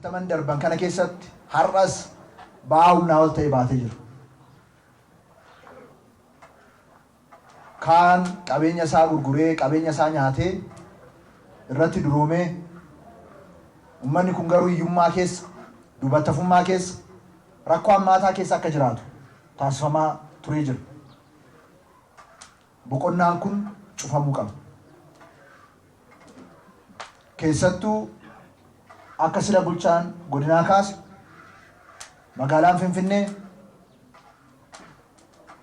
Afurtaman darban kana keessatti har'as ba'aa humnaa ol ta'e baatee jira. Kaan qabeenya isaa gurguree, qabeenya isaa nyaatee irratti duroomee, ummanni kun garuu hiyyummaa keessa, duubattafummaa keessa, rakkoo hammaataa keessa akka jiraatu taasifamaa turee jira. Boqonnaan kun cufamuu qaba. Keessattuu akka sila bulchaan godinaa kaase magaalaan Finfinnee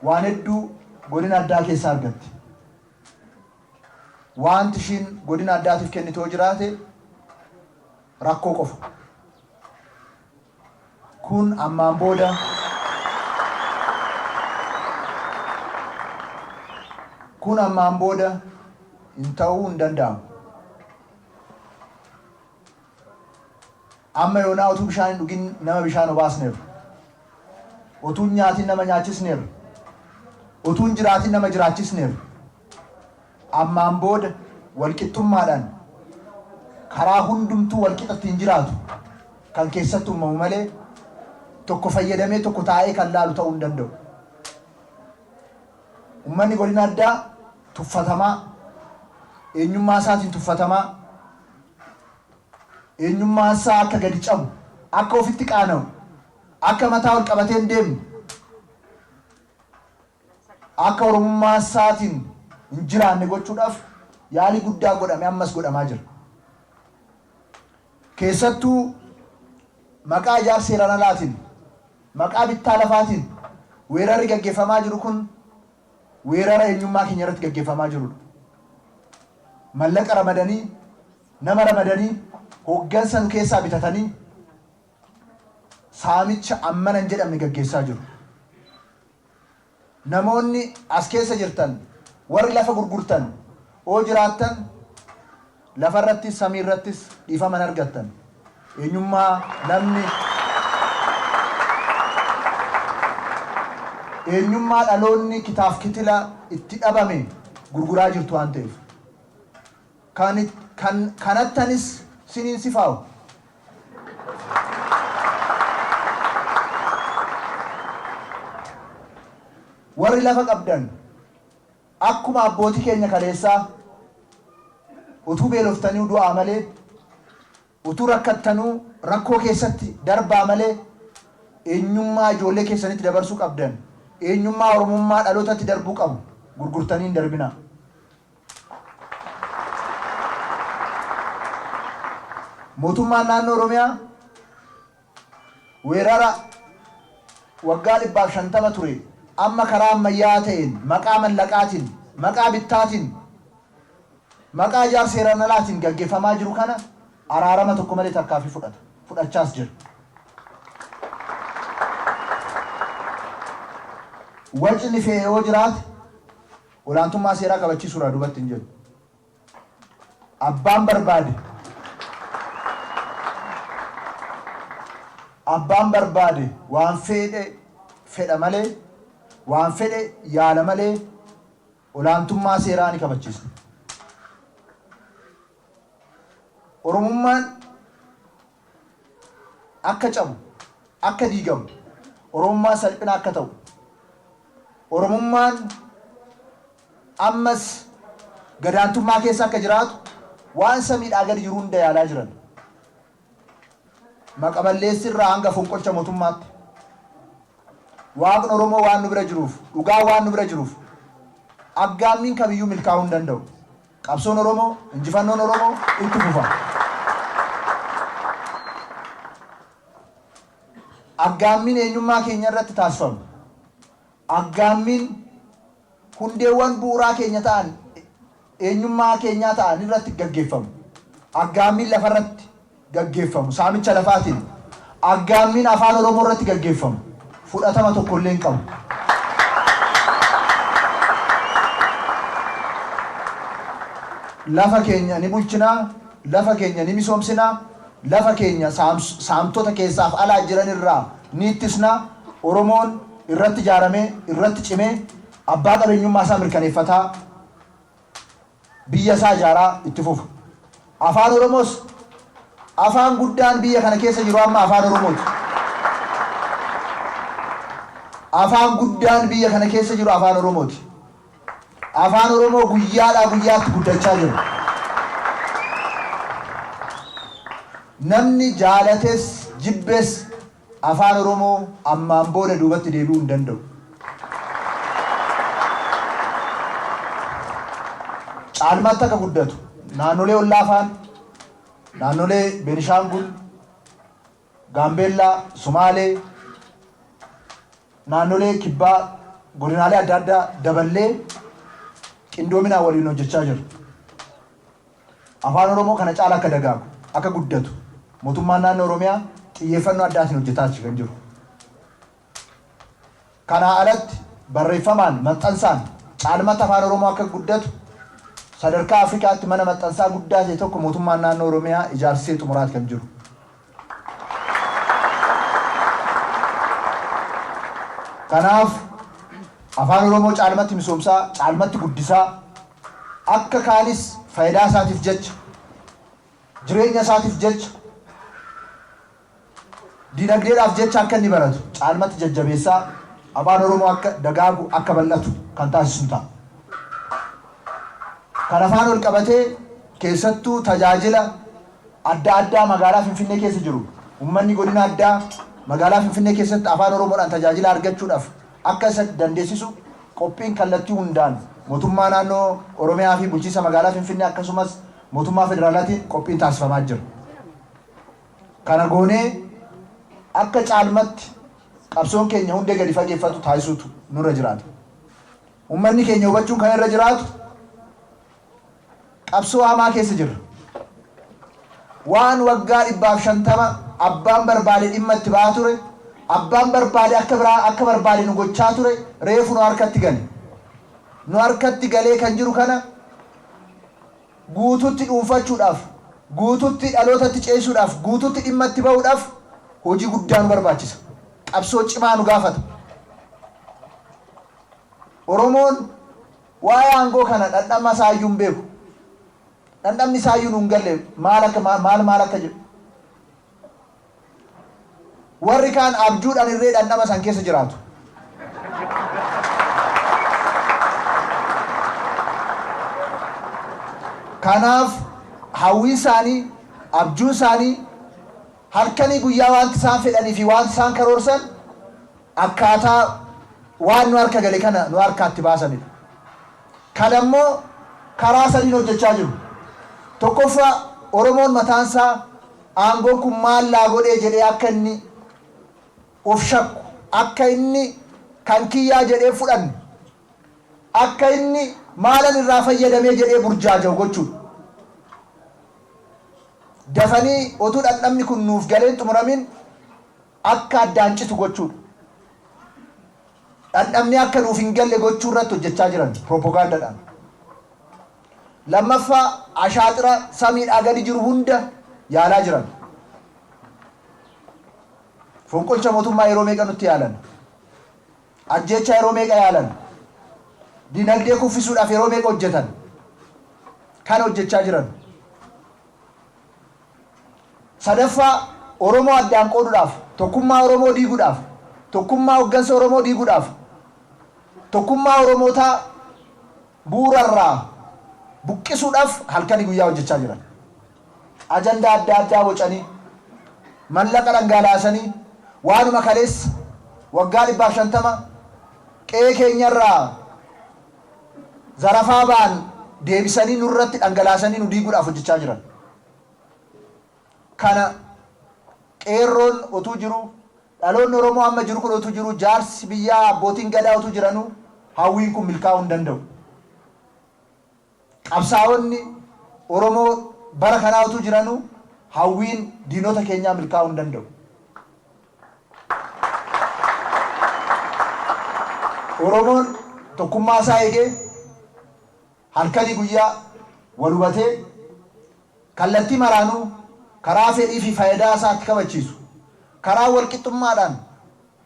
waan hedduu godina addaa keessaa argatti. Waanti ishiin godina addaatiif kennitu yoo jiraate rakkoo qofa. Kun ammaan booda Kun ammaan booda hin ta'uu hin danda'amu. Amma yoonaa utuu bishaan hin dhugin nama bishaan obaasneerra. Utuu hin nyaatin nama nyaachisneerra. Utuu hin jiraatin nama jiraachisneerra. Ammaan booda walqixxummaadhaan karaa hundumtuu walqixa ittiin jiraatu kan keessatti uumamu malee tokko fayyadamee tokko taa'ee kan laalu ta'uu hin danda'u. Ummanni godina addaa tuffatamaa, eenyummaa isaatiin tuffatamaa, eenyummaan isaa akka gadi cabu, akka ofitti qaana'u, akka mataa ol qabatee hin deemne, akka Oromummaa isaatiin hin jiraanne gochuudhaaf yaalii guddaa godhame ammas godhamaa jira. Keessattuu maqaa ijaarsa seeraan alaatiin, maqaa bittaa lafaatiin weerarri gaggeeffamaa jiru kun weerara eenyummaa keenya irratti gaggeeffamaa jirudha. Mallaqa ramadanii, nama ramadanii, hooggansa nu keessaa bitatanii saamicha ammana hin jedhamne gaggeessaa jiru. Namoonni as keessa jirtan, warri lafa gurgurtan oo jiraattan lafa irrattis samii irrattis dhiifama hin argattan. Eenyummaa namni eenyummaa dhaloonni kitaaf kitila itti dhabame gurguraa jirtu waan ta'eef. Kan kan kanattanis siniin sifaawu. Warri lafa qabdan akkuma abbootii keenya kaleessaa utuu beeloftaniu du'aa malee, utuu rakkattanuu rakkoo keessatti darbaa malee eenyummaa ijoollee keessanitti dabarsuu qabdan, eenyummaa Oromummaa dhalootatti darbuu qabu gurgurtanii hin darbinaa. Mootummaan Naannoo Oromiyaa weerara waggaa 150 ture amma karaa ammayyaa'aa ta'een maqaa mallaqaatiin, maqaa bittaatiin, maqaa ijaarsa seeraan alaatiin gaggeeffamaa jiru kana araarama tokko malee tarkaanfii fudhata, fudhachaas jira. Wacni fe'e yoo jiraate Olaantummaa seeraa kabachiisuurraa duubatti hin jennu. Abbaan barbaade Abbaan barbaade waan feedhe fedha malee, waan fedhe yaala malee olaantummaa seeraa ni kabachiisna. Oromummaan akka cabu, akka diigamu, Oromummaan salphina akka ta'u, Oromummaan ammas gadaantummaa keessa akka jiraatu waan samiidhaa gadi jiru hunda yaalaa jiran. Maqa-balleessi irraa hanga fonqolcha mootummaatti. Waaqni Oromoo waan nu bira jiruuf, dhugaan waan nu bira jiruuf aggaammiin kamiyyuu milkaa'uu hin danda'u. Qabsoon Oromoo, injifannoon Oromoo itti fufa. Aggaammiin eenyummaa keenya irratti taasifamu, aggaammiin hundeewwan bu'uuraa keenya ta'an, eenyummaa keenyaa ta'an irratti gaggeeffamu, aggaammiin lafa irratti gaggeeffamu, saamicha lafaatiin, aggaammiin Afaan Oromoo irratti gaggeeffamu fudhatama tokko illee hin qabu. Lafa keenya ni bulchina, lafa keenya ni misoomsina, lafa keenya saamtota keessaaf alaa jiran irraa ni ittisna, Oromoon irratti ijaaramee, irratti cimee abbaa qabeenyummaa isaa mirkaneeffataa biyya isaa ijaaraa itti fufa. Afaan Oromoos Afaan guddaan biyya kana keessa jiru amma Afaan Oromooti. Afaan guddaan biyya kana keessa jiru Afaan Oromooti. Afaan Oromoo guyyaadhaa guyyaatti guddachaa jira. Namni jaalates jibbes Afaan Oromoo ammaan booda duubatti deebi'uu hin danda'u. Caalmaatti akka guddatu naannolee ollaa faana, naannolee Beenishaangul, Gaambeellaa, Sumaalee, naannolee kibbaa, godinaalee adda addaa daballee qindoominaan waliin hojjechaa jirra. Afaan Oromoo kana caala akka dagaagu, akka guddatu mootummaan naannoo Oromiyaa xiyyeeffannoo addaatiin hojjetaa kan jiru. Kanaa alatti barreeffamaan, maxxansaan caalmatti Afaan Oromoo akka guddatu sadarkaa Afrikaatti mana maxxansaa guddaa ta'e tokko mootummaan naannoo Oromiyaa ijaarsisee xumuraati kan jiru. Kanaaf Afaan Oromoo caalmatti misoomsaa, caalmatti guddisaa, akka kaanis faayidaa isaatiif jecha, jireenya isaatiif jecha, dinagdeedhaaf jecha akka inni baratu caalmatti jajjabeessaa Afaan Oromoo akka dagaagu, akka bal'atu kan taasisu ta'a. Kan afaan ol qabatee keessattuu tajaajila adda addaa magaalaa Finfinnee keessa jiru ummanni godina addaa magaalaa Finfinnee keessatti Afaan Oromoodhaan tajaajila argachuudhaaf akka isa dandeessisu qophiin kallattii hundaan mootummaa naannoo Oromiyaa fi bulchiinsa magaalaa Finfinnee akkasumas mootummaa federaalaatiin qophiin taasifamaa jira. Kana goonee akka caalmatti qabsoon keenya hundee gadi fageeffatu taasisuutu nurra jiraata. Ummanni keenya hubachuun kan irra jiraatu qabsoo hamaa keessa jirra. Waan waggaa 150 abbaan barbaade dhimma itti ba'aa ture, abbaan barbaade akka biraa akka barbaade nu gochaa ture reefu nu harkatti gale. Nu harkatti galee kan jiru kana guututti dhuunfachuudhaaf, guututti dhalootatti ceesisuudhaaf, guututti dhimma itti ba'uudhaaf hojii guddaa nu barbaachisa. Qabsoo cimaa nu gaafata. Oromoon waa'ee aangoo kana dhandhama isaa iyyuu hin beeku. Dhandhamni isaa iyyuu nu hin galle maal akka maal maal akka jedhu. Warri kaan abjuudhaan irree dhandhama san keessa jiraatu. Kanaaf hawwiin isaanii, abjuun isaanii, halkanii guyyaa wanti isaan fedhanii fi wanti isaan karoorsan akkaataa waan nu harka gale kana nu harkaatti baasanidha. Kana immoo karaa sadiin hojjechaa jiru. Tokkoffaa, Oromoon mataan isaa aangoon kun maal naa godhee jedhee akka inni of shakku, akka inni kan kiyyaa jedhee fudhanne, akka inni maalan irraa fayyadamee jedhee burjaaja'u gochuudha. Dafanii otuu dhandhamni kun nuuf galee hin xumuramin akka addaan citu gochuudha. Dhandhamni akka nuuf hin galle gochuu irratti hojjechaa jiran pirooppogaandadhaan. Lammaffaa, ashaaxira samiidhaa gadi jiru hunda yaalaa jiran. Fonqolcha mootummaa yeroo meeqa nutti yaalan? Ajjeechaa yeroo meeqa yaalan? Dinagdee kuffisuudhaaf yeroo meeqa hojjetan? Kan hojjechaa jiran. Sadaffaa, Oromoo addaan qooduudhaaf, tokkummaa Oromoo diiguudhaaf, tokkummaa hoggansa Oromoo diiguudhaaf, tokkummaa Oromootaa bu'uurarraa buqqisuudhaaf halkanii guyyaa hojjechaa jiran. Ajandaa adda addaa bocanii, mallaqa dhangaalaasanii, waanuma kaleessa waggaa 150 qe'ee keenyarraa zarafaa ba'an deebisanii nurratti dhangalaasanii nu diiguudhaaf hojjechaa jiran. Kana qeerroon otuu jiruu, dhaloonni Oromoo amma jiru kun otuu jiruu, jaarsi biyyaa, abbootiin gadaa otuu jiranuu hawwiin kun milkaa'uu hin danda'u. Qabsaa'onni Oromoo bara kanaa otuu jiranuu hawwiin diinota keenyaa milkaa'uu hin danda'u. Oromoon tokkummaa isaa eegee halkanii guyyaa wal hubatee kallattii maraanuu karaa fedhii fi faayidaa isaa itti kabachiisu, karaa wal qixxummaadhaan,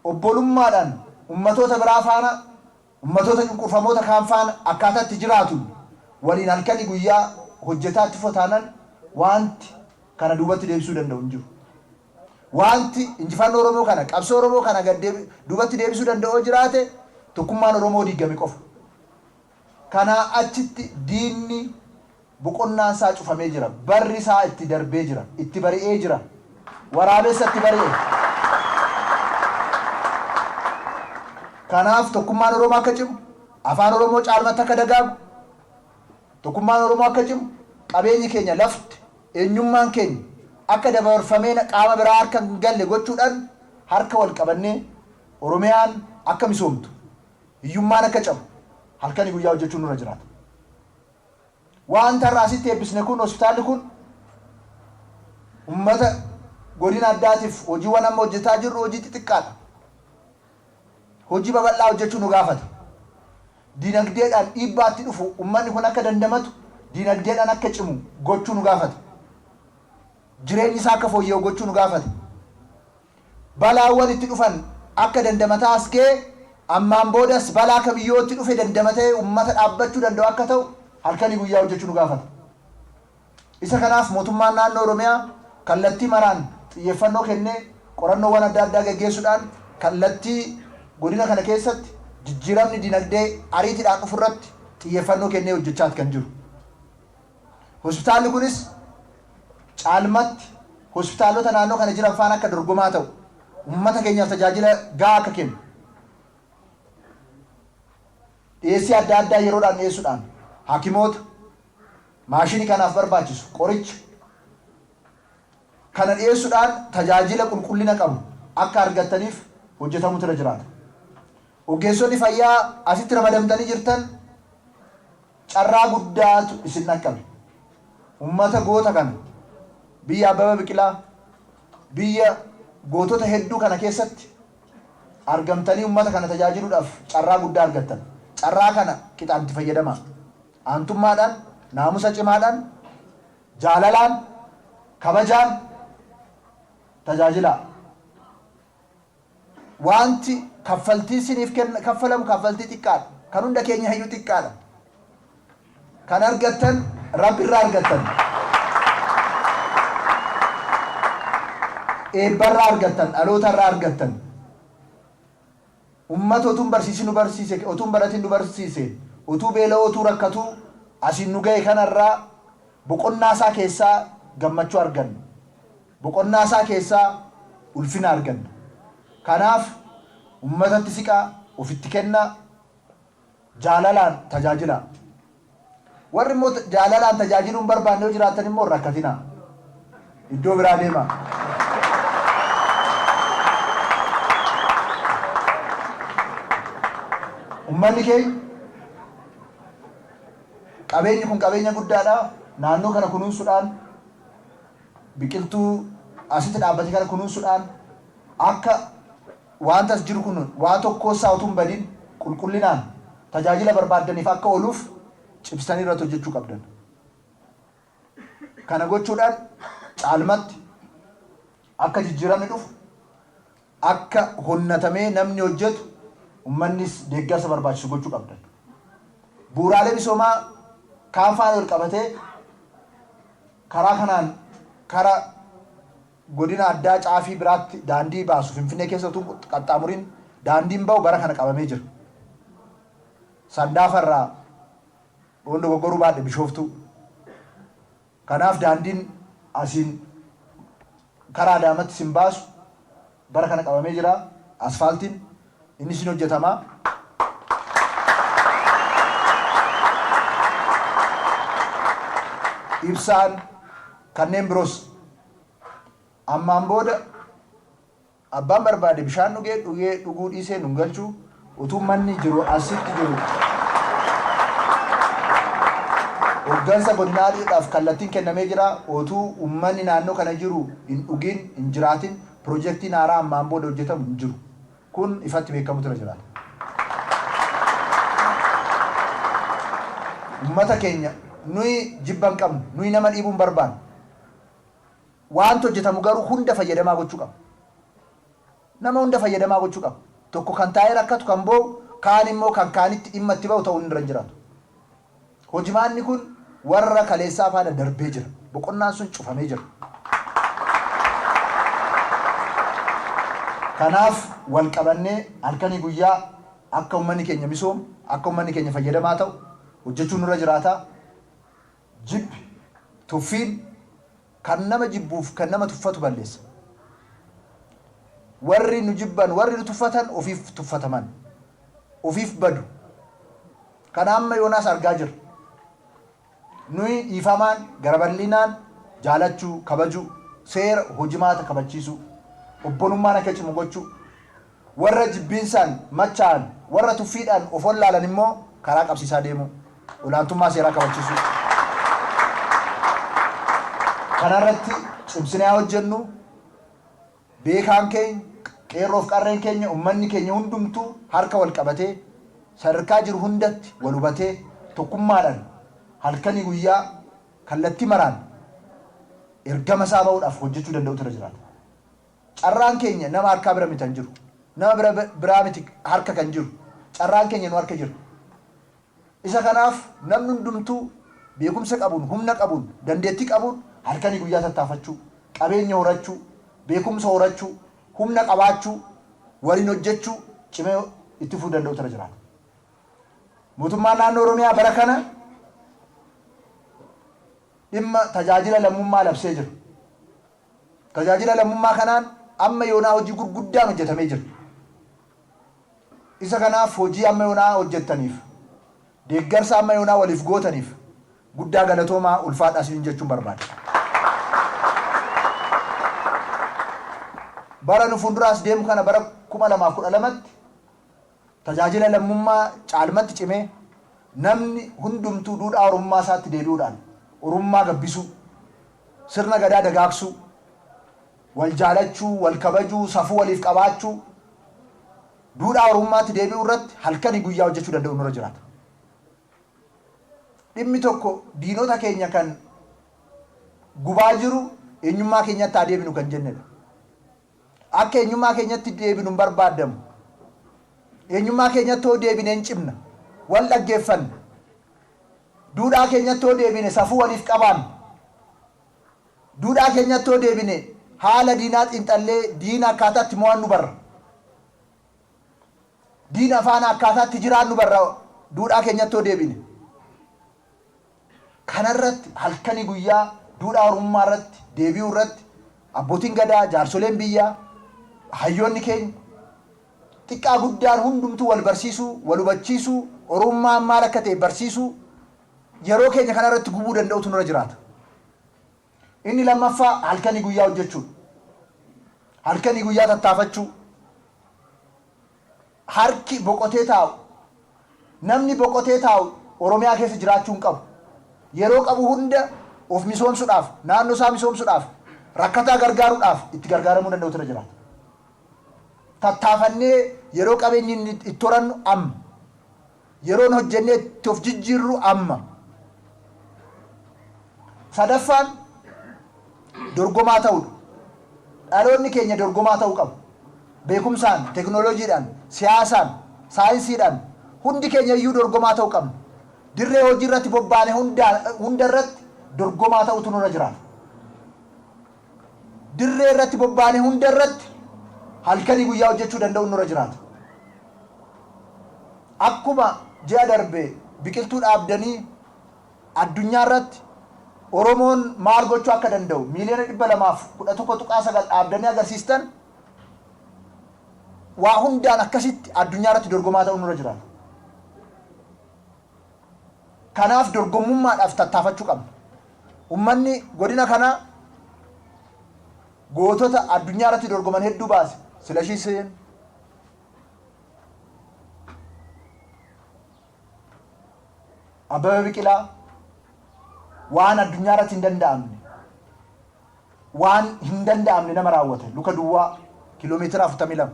obbolummaadhaan ummatoota biraa faana, ummatoota cunqurfamoota kaan faana akkaataa itti jiraatuun waliin halkanii guyyaa hojjetaa itti fufa taanan waanti. kana duubatti deebisuu danda'u hin jiru. Wanti injifannoo Oromoo kana, qabsoo Oromoo kana gad duubatti deebisuu danda'u jiraate tokkummaan Oromoo diigame qofa. Kanaa achitti diinni boqonnaan isaa cufamee jira. Barri isaa itti darbee jira. Itti bari'ee jira. Waraabessa itti bari'e. Kanaaf tokkummaan Oromoo akka cimu, afaan Oromoo caalmatti akka dagaagu, tokkummaan Oromoo akka cimu, qabeenyi keenya lafti, eenyummaan keenya akka dabarfamee qaama biraa harka hin galle gochuudhaan harka wal qabannee Oromiyaan akka misoomtu, hiyyummaan akka cabu halkanii guyyaa hojjechuun nurra jiraata. Wanta har'a asitti eebbisne kun, hospitaalli kun ummata godina addaatiif hojiiwwan amma hojjetaa jirru hojii xixiqqaadha. Hojii babal'aa hojjechuu nu gaafata. Dinagdeedhaan dhiibbaatti dhufu ummanni kun akka dandamatu, dinagdeedhaan akka cimu gochuu nu gaafata. Jireenyi isaa akka fooyya'u gochuu nu gaafata. Balaawwan itti dhufan akka dandamataa as ga'e, ammaan boodas balaa kamiyyuu itti dhufe dandamatee ummata dhaabbachuu danda'u akka ta'u halkanii guyyaa hojjechuu nu gaafata. Isa kanaaf mootummaan naannoo Oromiyaa kallattii maraan xiyyeeffannoo kennee qorannoowwan adda addaa gaggeessuudhaan kallattii godina kana keessatti jijjiiramni dinagdee ariitiidhaan dhufu irratti xiyyeeffannoo kennee hojjechaat kan jiru. Hospitaalli kunis caalmatti hospitaalota naannoo kana jiran faana akka dorgomaa ta'u, ummata keenyaaf tajaajila gahaa akka kennu, dhiyeessii adda addaa yeroodhaan dhiyeessuudhaan, hakimoota, maashinii kanaaf barbaachisu, qoricha kana dhiyeessuudhaan tajaajila qulqullina qabu akka argattaniif hojjetamutu irra jiraata. Ogeessonni fayyaa asitti ramadamtanii jirtan carraa guddaatu isin dhaqqabe. Ummata goota kana, biyya Abbaba Biqilaa, biyya gootota hedduu kana keessatti argamtanii ummata kana tajaajiluudhaaf carraa guddaa argattan. Carraa kana qixaan itti fayyadamaa. Aantummaadhaan, naamusa cimaadhaan, jaalalaan, kabajaan tajaajilaa. Wanti kaffaltii isiniif kaffalamu kaffaltii xiqqaadha. Kan hunda keenya iyyuu xiqqaadha. Kan argattan Rabbi irraa argattan. Eebbarraa argattan, dhalootarraa argattan. Ummata otuun barsiisin nu barsiise, otuun baratin nu barsiise, utuu beela'oo utuu rakkatuu asiin nu ga'e kanarraa boqonnaa isaa keessaa gammachuu arganna. Boqonnaa isaa keessaa ulfina arganna. Kanaaf ummatatti siqaa, ofitti kennaa, jaalalaan tajaajilaa. Warri immoo jaalalaan tajaajiluu hin barbaanne yoo jiraattan immoo hin rakkatinaa. Iddoo biraa deemaa. Ummanni keenya, qabeenyi kun qabeenya guddaadha. Naannoo kana kunuunsuudhaan, biqiltuu asitti dhaabbate kana kunuunsuudhaan, akka wanta as jiru kun waa tokkoo isaa utuu hin badin qulqullinaan tajaajila barbaaddaniif akka ooluuf cimsitanii irratti hojjechuu qabdan. Kana gochuudhaan caalmatti akka jijjiiramni dhufu, akka honnatamee namni hojjetu, ummannis deeggarsa barbaachisu gochuu qabdan. Bu'uuraalee misoomaa kaan faana wal qabatee karaa kanaan kara godina addaa caafii biraatti daandii baasu, Finfinnee keessa utuu qaxxaamuriin daandiin ba'u bara kana qabamee jira. Sandaafa irraa, yoon dogoggoruu baadhe, Bishooftuu. Kanaaf daandiin asiin karaa Adaamatti sin baasu bara kana qabamee jira. Asfaaltiin innis ni hojjetama. Ibsaan kanneen biroos ammaan booda abbaan barbaade bishaan dhugee dhugee dhuguu dhiisee nun galchu. Utuu manni jiru asitti jiru, hoggansa godinaadhaaf kallattiin kennamee jira. Utuu ummanni naannoo kana jiru hin dhugin hin jiraatin piroojeektiin haaraa ammaan booda hojjetamu hin jiru. Kun ifatti beekamutu irra jiraata. Ummata keenya nuyi jibba hin qabnu, nuyi nama dhiibuu hin barbaannu. Waanti hojjetamu garuu hunda fayyadamaa gochuu qaba. Nama hunda fayyadamaa gochuu qaba. Tokko kan taa'ee rakkatu, kan boo'u, kaan immoo kan kaanitti dhimma itti ba'u ta'uun irra hin jiraatu. Hojimaanni kun warra kaleessaa faana darbee jira. Boqonnaan sun cufamee jira. Kanaaf wal qabannee halkanii guyyaa akka ummanni keenya misoomu, akka ummanni keenya fayyadamaa ta'u hojjechuun nurra jiraata. Jibbi, tuffiin kan nama jibbuuf kan nama tuffatu balleessa. Warri nu jibban, warri nu tuffatan ofiif tuffataman, ofiif badu. Kana amma yoonaas argaa jirra. Nuyi dhiifamaan, gara bal'inaan jaalachuu, kabajuu, seera hojimaata kabachiisuu, obbolummaan akka cimu gochuu, warra jibbiinsaan machaa'an, warra tuffiidhaan of wallaalan immoo karaa qabsiisaa deemuu, olaantummaa seeraa kabachiisuu. Kanarratti cimsinee haa hojjennu. Beekaan keenya, qeerroof qarreen keenya, ummanni keenya hundumtuu harka wal qabatee, sadarkaa jiru hundatti wal hubatee, tokkummaadhaan halkanii guyyaa kallattii maraan ergama isaa bahuudhaaf hojjechuu danda'utu irra jiraata. Carraan keenya nama harkaa bira miti kan jiru. Nama bira biraa miti harka kan jiru. Carraan keenya nu harka jira. Isa kanaaf namni hundumtuu beekumsa qabuun, humna qabuun, dandeettii qabuun halkanii guyyaa tattaafachuu, qabeenya horachuu, beekumsa horachuu, humna qabaachuu, waliin hojjechuu cimee itti fufuu danda'utu irra jiraata. Mootummaan Naannoo Oromiyaa bara kana dhimma tajaajila lammummaa labsee jira. Tajaajila lammummaa kanaan amma yoonaa hojii gurguddaan hojjetamee jira. Isa kanaaf hojii amma yoonaa hojjettaniif, deeggarsa amma yoonaa waliif gootaniif guddaa galatoomaa, ulfaadhaa isiniin jechuun barbaada. Bara nu fuulduraas deemu kana bara 2012tti tajaajila lammummaa caalmatti cimee namni hundumtuu duudhaa Oromummaa isaatti deebi'uudhaan Oromummaa gabbisuu, sirna Gadaa dagaagsuu, wal jaalachuu, wal kabajuu, safuu waliif qabaachuu, duudhaa Oromummaatti deebi'uu irratti halkanii guyyaa hojjechuu danda'u nurra jiraata. Dhimmi tokko diinota keenya kan gubaa jiru eenyummaa keenyatti haa deebinu kan jennedha. Akka eenyummaa keenyatti deebinu hin barbaadamu. Eenyummaa keenyatti hoo deebine hin cimna. Wal dhaggeeffanna. Duudhaa keenyatti hoo deebine safuu waliif qabaanna. Duudhaa keenyatti hoo deebine haala diinaa xiinxallee diina akkaataa itti mo'annu barra. Diina faana akkaataa itti jiraannu barra duudhaa keenyatti hoo deebine. Kanarratti halkanii guyyaa duudhaa Oromummaa irratti deebi'uu irratti abbootiin Gadaa, jaarsoleen biyyaa, hayyoonni keenya xiqqaa guddaan hundumtuu wal barsiisuu, wal hubachiisuu, Oromummaan maal akka ta'e barsiisuu yeroo keenya kanarratti gubuu danda'utu nurra jiraata. Inni lammaffaa halkanii guyyaa hojjechuudha. Halkanii guyyaa tattaafachuu. Harki boqotee taa'u, namni boqotee taa'u Oromiyaa keessa jiraachuu hin qabu. Yeroo qabu hunda of misoomsudhaaf, naannoo isaa misoomsudhaaf, rakkataa gargaaruudhaaf itti gargaaramuu danda'utu irra jiraata. Tattaafannee yeroo qabeenyi inni itti horannu amma. Yeroon hojjennee itti of jijjiirru amma. Sadaffaan dorgomaa ta'uudha. Dhaloonni keenya dorgomaa ta'uu qaba. Beekumsaan, teknooloojiidhaan, siyaasaan, saayinsiidhaan hundi keenya iyyuu dorgomaa ta'uu qabna. Dirree hojii irratti bobbaane hunda irratti dorgomaa ta'utu nurra jiraata. Dirree irratti bobbaane hunda irratti halkanii guyyaa hojjechuu danda'uun nurra jiraata. Akkuma ji'a darbe biqiltuu dhaabdanii addunyaa irratti Oromoon maal gochuu akka danda'u miiliyoona 211.9 dhaabdanii agarsiistan waa hundaan akkasitti addunyaa irratti dorgomaa ta'uun nurra jiraata. Kanaaf dorgommummaadhaaf tattaafachuu qabna. Ummanni godina kanaa gootota addunyaa irratti dorgoman hedduu baase. Silashii Siheen, Abbabee Biqilaa waan addunyaa irratti hin danda'amne waan hin danda'amne nama raawwate luka duwwaa kiiloomeetira 42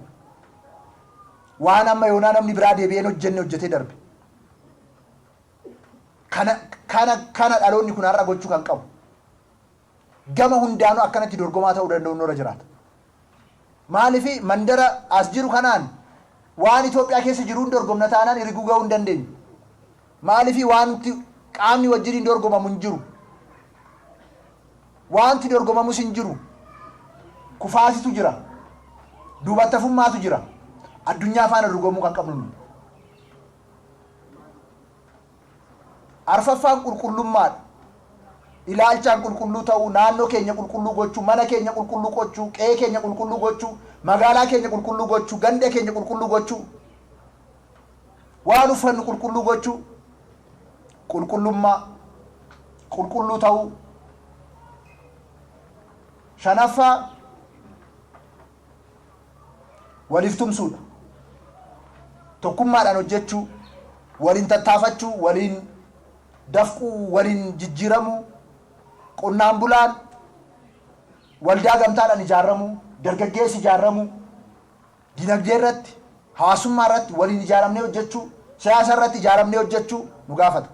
waan amma yoonaa namni biraa deebi'ee hin hojjenne hojjetee darbe. Kana kana kana dhaloonni kun har'a gochuu kan qabu. Gama hundaanuu akkanatti dorgomaa ta'uu danda'u nurra jiraata. Maaliif mandara as jiru kanaan waan Itoophiyaa keessa jiruun dorgomna taanaan hiriguu ga'uu hin dandeenyu. Maaliif wanti qaamni wajjiniin dorgomamu hin jiru. Wanti dorgomamus hin jiru. Kufaasitu jira. Duubatti hafummaatu jira. Addunyaa faana dorgomuu kan qabnu nuyi. Arfaffaan qulqullummaadha. Ilaalchaan qulqulluu ta'uu, naannoo keenya qulqulluu gochuu, mana keenya qulqulluu gochuu, qe'ee keenya qulqulluu gochuu, magaalaa keenya qulqulluu gochuu, ganda keenya qulqulluu gochuu, waan uffannu qulqulluu gochuu, qulqullummaa, qulqulluu ta'uu. Shanaffaa waliif tumsuudha. Tokkummaadhaan hojjechuu, waliin tattaafachuu, waliin dafquu, waliin jijjiiramuu, qonnaan bulaan waldaa gamtaadhaan ijaarramuu, dargaggeessi ijaarramuu, dinagdee irratti, hawaasummaa irratti waliin ijaaramnee hojjechuu, siyaasa irratti ijaaramnee hojjechuu nu gaafata.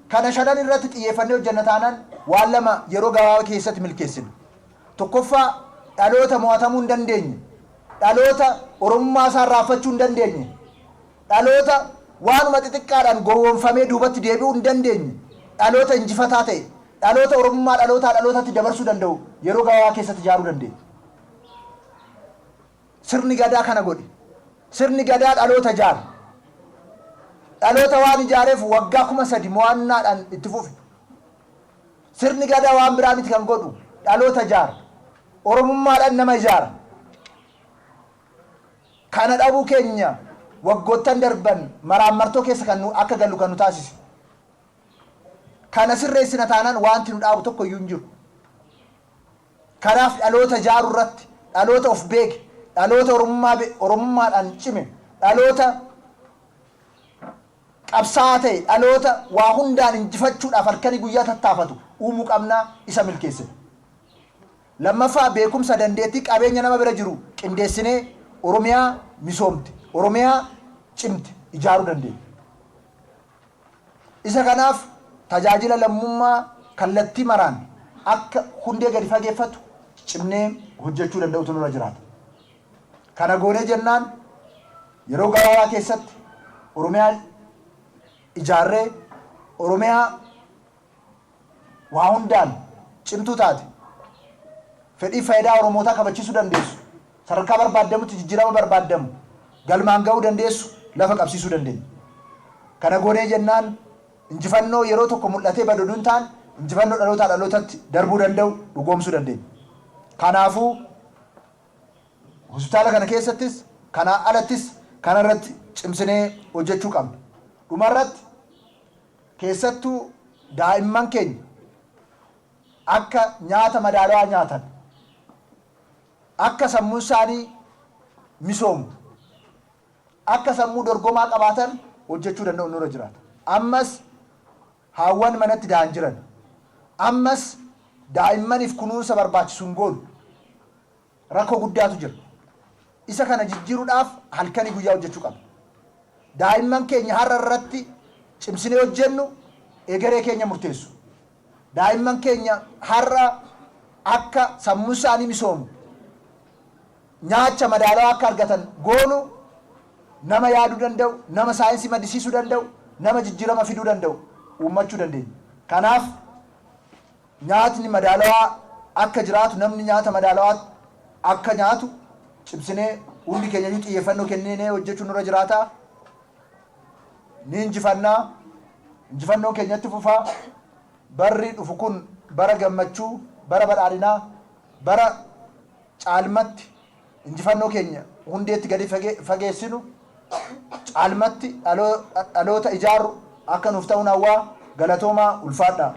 Kana shanan irratti xiyyeeffannee hojjenna taanaan waan lama yeroo gabaabaa keessatti milkeessina. Tokkoffaa, dhaloota mo'atamuu hin dandeenye, dhaloota Oromummaa isaa irraanfachuu hin dandeenye, dhaloota waanuma xixiqqaadhaan gowwoomfamee duubatti deebi'uu hin dandeenye, dhaloota injifataa ta'e, dhaloota Oromummaa dhalootaa dhalootatti dabarsuu danda'u yeroo gabaabaa keessatti ijaaruu dandeenya. Sirni Gadaa kana godhe. Sirni Gadaa dhaloota ijaare. Dhaloota waan ijaareef waggaa 3000 mo'annaadhaan itti fufe. Sirni Gadaa waan biraa miti kan godhu, dhaloota ijaara. Oromummaadhaan nama ijaara. Kana dhabuu keenya waggoottan darban maraammartoo keessa kan nu akka gallu kan nu taasise. Kana sirreessina taanaan waanti nu dhaabu tokko iyyuu hin jiru. Kanaaf dhaloota ijaaruu irratti, dhaloota of beeke, dhaloota Oromummaa Oromummaadhaan cime, dhaloota qabsaa'aa ta'e, dhaloota waa hundaan injifachuudhaaf halkanii guyyaa tattaafatu uumuu qabna, isa milkeessina. Lammaffaa, beekumsa, dandeettii, qabeenya nama bira jiru qindeessinee Oromiyaa misoomte, Oromiyaa cimte ijaaruu dandeenya. Isa kanaaf tajaajila lammummaa kallattii maraan akka hundee gadi fageeffatu cimnee hojjechuu danda'utu nurra jiraata. Kana goonee jennaan yeroo gabaabaa keessatti Oromiyaa ijaarree Oromiyaa waa hundaan cimtuu taate, fedhii fayidaa Oromootaa kabachiisuu dandeessu, sadarkaa barbaaddamutti jijjiirama barbaaddamu galmaan ga'uu dandeessu lafa qabsiisuu dandeenya. Kana goonee jennaan injifannoo yeroo tokko mul'atee badu oduu hin taane injifannoo dhalootaa dhalootatti darbuu danda'u dhugoomsuu dandeenya. Kanaafuu hospitaala kana keessattis kanaa alattis kana irratti cimsinee hojjechuu qabna. Dhumarratti keessattuu daa'imman keenya akka nyaata madaalawaa nyaatan, akka sammuun isaanii misoomu, akka sammuu dorgomaa qabaatan hojjechuu danda'uun nurra jiraata. Ammas haawwan manatti da'an jiran. Ammas daa'immaniif kunuunsa barbaachisu hin goonu. Rakkoo guddaatu jira. Isa kana jijjiiruudhaaf halkanii guyyaa hojjechuu qabna. Daa'imman keenya har'a irratti cimsinee hojjennu egeree keenya murteessu. Daa'imman keenya har'a akka sammuun isaanii misoomu, nyaacha madaalawaa akka argatan goonu nama yaaduu danda'u, nama saayinsii maddisiisuu danda'u, nama jijjiirama fiduu danda'u uummachuu dandeenya. Kanaaf nyaatni madaalawaa akka jiraatu, namni nyaata madaalawaa akka nyaatu cimsinee hundi keenyayyuu xiyyeeffannoo kenninee hojjechuun nurra jiraata. Ni injifannaa. Injifannoon keenya itti fufa. Barri dhufu kun bara gammachuu, bara badhaadhinaa, bara caalmatti injifannoo keenya hundeetti gadi fageessinu, caalmatti dhaloota ijaarru akka nuuf ta'uun hawwaa. Galatoomaa, ulfaadhaa.